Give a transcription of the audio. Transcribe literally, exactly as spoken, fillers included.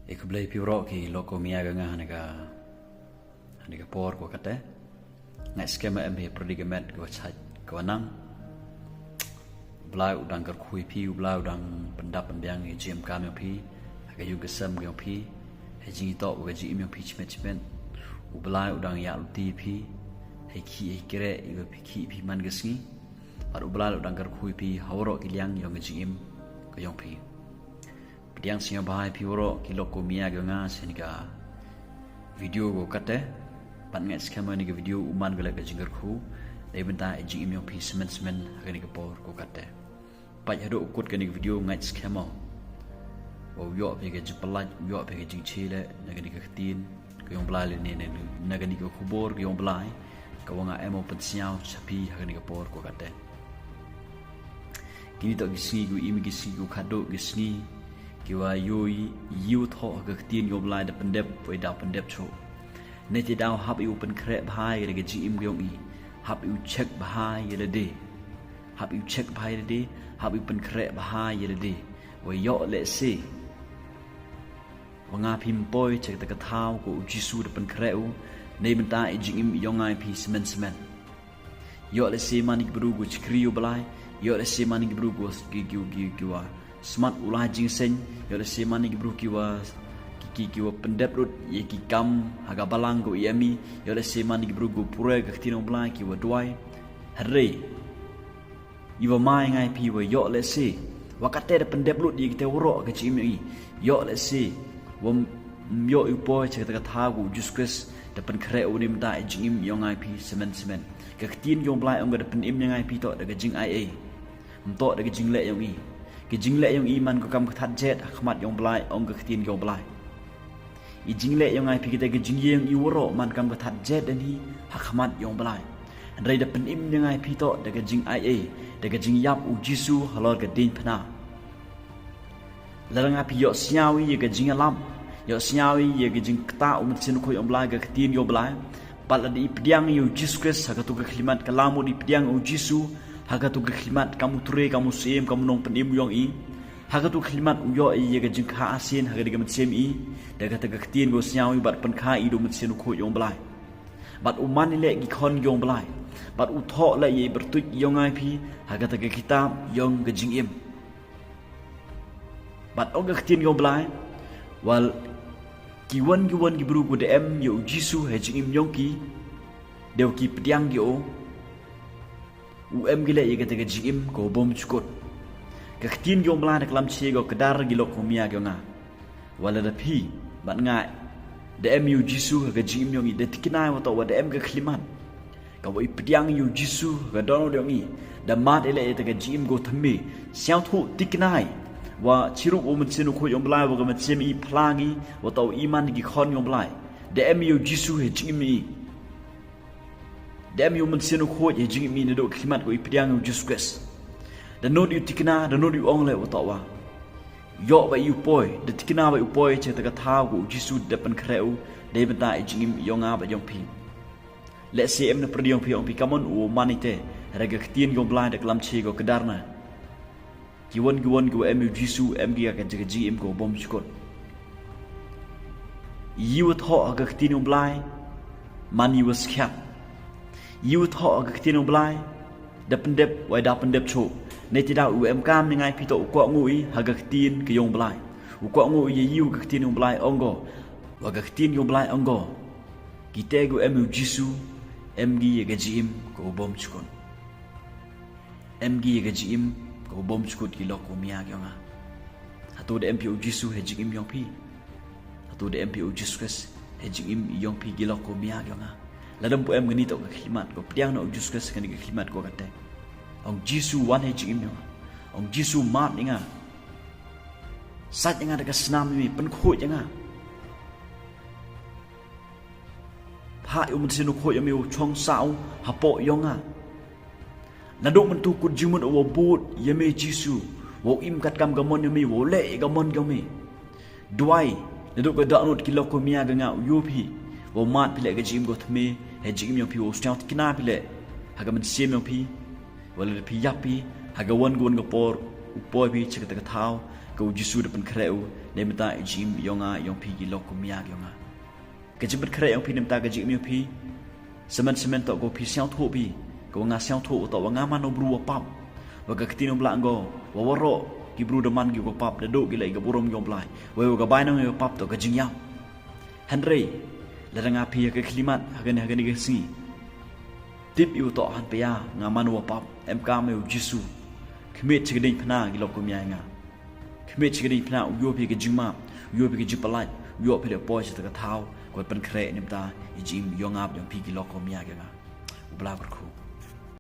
I khublei phi waroh ki lok ko mia ka nga ha ni ka, ha ni ka por ko kate. Ngait skhem em hi predicament ko chait ko nang. U Blai u dang kyrkhu i phi, u Blai u dang pyndap pynbiang i jingim kam yong phi, ha ka yung ka sem yong phi, ha jingitoh ka jingim yong phi chmet chmet. U Blai u dang ya luti phi, ha ki ha kre i wa phi ki phi man ka sngi. Ar u Blai u dang kyrkhu i phi ha waroh ki liang yong ka jingim ka yong phi. Pdiang sngewbha i phi waroh ki lok ko mia ka nga sha ni ka video ko kate. Pat ngait skhem ni ka video u man ko le ka jingkyrkhu dei bynta i jingim yong phi semen semen ha ka ni ka por ko kate. Pat haduh u kut ka ni ka video ngait skhem o. Wa u yoh phi ka jingpyllait, u yoh phi ka jingchile na ka ni ka ktien ka yong Blai le ne, ne, na ka ni ka khubor ka yong Blai ka wa nga em o pynsngew cha phi ha ka ni ka por ko kate. Ki ni toh ki sngi ki wa im, ki sngi ki wa khadduh, ki sngi ki wa yoh i yoh thoh ha ka ktien yong Blai da pyndep, wa i da pyndep cho. Ne ti daw hap i u pynkhreh bha i ka jingim yong i, hap i u check bha i lade, hap i u check bha i lade, hap i u pynkhreh bha i lade. Wa yoh le se wa nga phi ym poi cha kata ka thaw ko u Jisu da pynkhreh u, nei bynta i jingim yong nga i phi semen semen. Yoh le se man i ki bru ko chikri u Blai, yoh le se man i ki bru ko ki, ki, ki, ki wa smat u la jingseng, yoh le se man i ki bru ki wa, ki, ki, ki wa pyndep rut ya ki kam ha ka balang ko i em i, yoh le se man i ki bru ko pure ka ktien u Blai ki wa duai. Hare i wa mai nga i phi wa yoh le se wa kate da pyndep lut ya kite waroh ka jingim i. Yoh le se wa m-, yoh i u poi cha kata ka thaw ko u Jisu Khrist da pynkhreh u, nei bynta i jingim yong nga i phi semen semen. Ka ktien yong Blai ong ka da pynim ya nga i phi toh da ka jingai ei, ym toh da ka jingleh yong i. Ka jingleh yong i man ko kam ka that jet ha khmat yong Blai, ong ka ktien yong Blai. I jingleh yong nga i phi kate ka jingye yong i waroh man kam ka that jet den hi ha khmat yong Blai. Hynrei da pynim ya nga i phi toh da ka jingai ei, da ka jingyap u Jisu halor ka diengphna. Lada nga phi yoh sngew i ya ka jingyalap, yoh sngew i ya ka jingktah u Mynsiem Bakhuid yong Blai, ka ktien yong Blai, pat lada i pdiang ya u Jisu Khrist ha katu ka khlimat, ka lamut i pdiang ya u Jisu ha katu ka khlimat kam u tre, kam u siem, kam u nongpynim yong i. Ha katu ka khlimat u yoh i ya ka jingkha asin ha ka di ka mynsiem i, da kata ka ktien ko sngew i bad pynkha i da u Mynsiem Bakhuid yong Blai. Bad u man i le ki khon yong Blai, bad u thoh le ya i pyrtuit yong nga i phi ha kata ka kitab yong ka jingim. Bad ong ka ktien yong Blai, wa ki wan ki wan ki bru ko da em ya u Jisu ha jingim yong ki, dei wa ki pdiang ya u, u em ki le ya kata ka jingim ko bym chukut. Ka ktien yong Blai da klam che ko kdar ki lok ko mia ki yong nga. Wa lada phi bad nga da em ya u Jisu ha ka jingim yong i, da tikna i wa toh wa da em ka khlimat ka wa i pdiang ya u Jisu ha ka dohnud yong i, da mad i le ya kata ka jingim ko thymme. Sngewthuh, tikna i wa chirup u Mynsiem Bakhuid yong Blai wa ka mynsiem i phlang i wa toh wa i man ki khon yong Blai. Da em ya u Jisu ha jingim i. Da em ya u Mynsiem Bakhuid ha jingim i naduh ka khlimat ko i pdiang ya u Jisu Khrist. Da nud i u tikna, da nud i u ong le wa toh wa yoh wa i u poi, da tikna wa i u poi cha kata ka thaw ko u Jisu da pynkhreh u, dei bynta i jingim yong nga bad yong phi. Le se em na pyrdi yong phi, ong phi kamon u man i te, hynrei ka ktien yong Blai da klam che ko kdar na. Ki wan ki wan ki wa em ya u Jisu em ki ha ka jingim ko bym chukut. I wa thoh ha ka ktien yong Blai man i wa skhiat. I wa thoh ha ka ktien yong Blai da pyndep, wa da pyndep cho. Ne ti daw u em kam ya nga i phi toh u kohnguh i ha ka ktien ka yong Blai. U kohnguh i ya i wa ka ktien yong Blai ong ko, wa ka ktien yong Blai ong ko, kite ko em ya u Jisu em ki ya ka jingim ko bym chukut. Em ki ya ka jingim ko bym chukut ki lok ko mia ki yong nga. Hato da em phi u Jisu ha jingim yong phi? Hato da em phi u Jisu Khrist ha jingim yong phi ki lok ko mia ki yong nga? Lada ym pu em ka ni toh ka khlimat ko pdiang na u Jisu Khrist ka ni ka khlimat ko kate. Ong Jisu wan ha jingim yong nga. Ong Jisu map ya nga. Sait ya nga da ka snam yong i, pynkhuid ya nga. Phah ya u Mynsiem Bakhuid yong me u chong sah u hapoh yong nga. Naduh mynta kut jingmut u wa bud ya me Jisu, wa u im kat kam ka mon yong me, wa u leh ya ka mon yong me. Duwai, naduh ka dohnud ki lok ko mia ka nga u yoh phi, wa u mad phi le ka jingim ko thymme ha jingim yong phi, wa u sngewtikna phi le ha ka mynsiem yong phi. Wa lada phi yap phi ha ka wan ka wan ka por, u poi phi cha kata ka thaw Ka u Jisu da pynkhreh u, neibynta i jingim yong nga, yong phi ki lok kumya yong nga. Ka jingpynkhreh yong phi neibynta ka jingim yong phi, samen samen toh ka wa phi sñiawthooh phi, ka wa nga sñiawthooh toh wa nga man u bru wa pap, wa ka ktien u Blai ko, wa waroh ki bru da man ki wa pap, da dooh ki leh ka burom yong u Blai, wei wa ka bainong yong ka pap toh ka jingyap. Hynrei lada nga phi ha ka khlimat, ha kani, ha kani ka sngi, tip i wa toh han pia nga man u wa pap, em kam i u Jisu, khmih cha ka dieñphna ki lok kumya nga. Khmih cha ka dieñphna, u yoh phi ka jingmap, u yoh phi ka jingpyllait, u yoh phi le poi cha ka thaw ka wa pynkhreh neibynta i jingim yong nga, yong phi ki lok kumya nga. U Blai kyrkhu.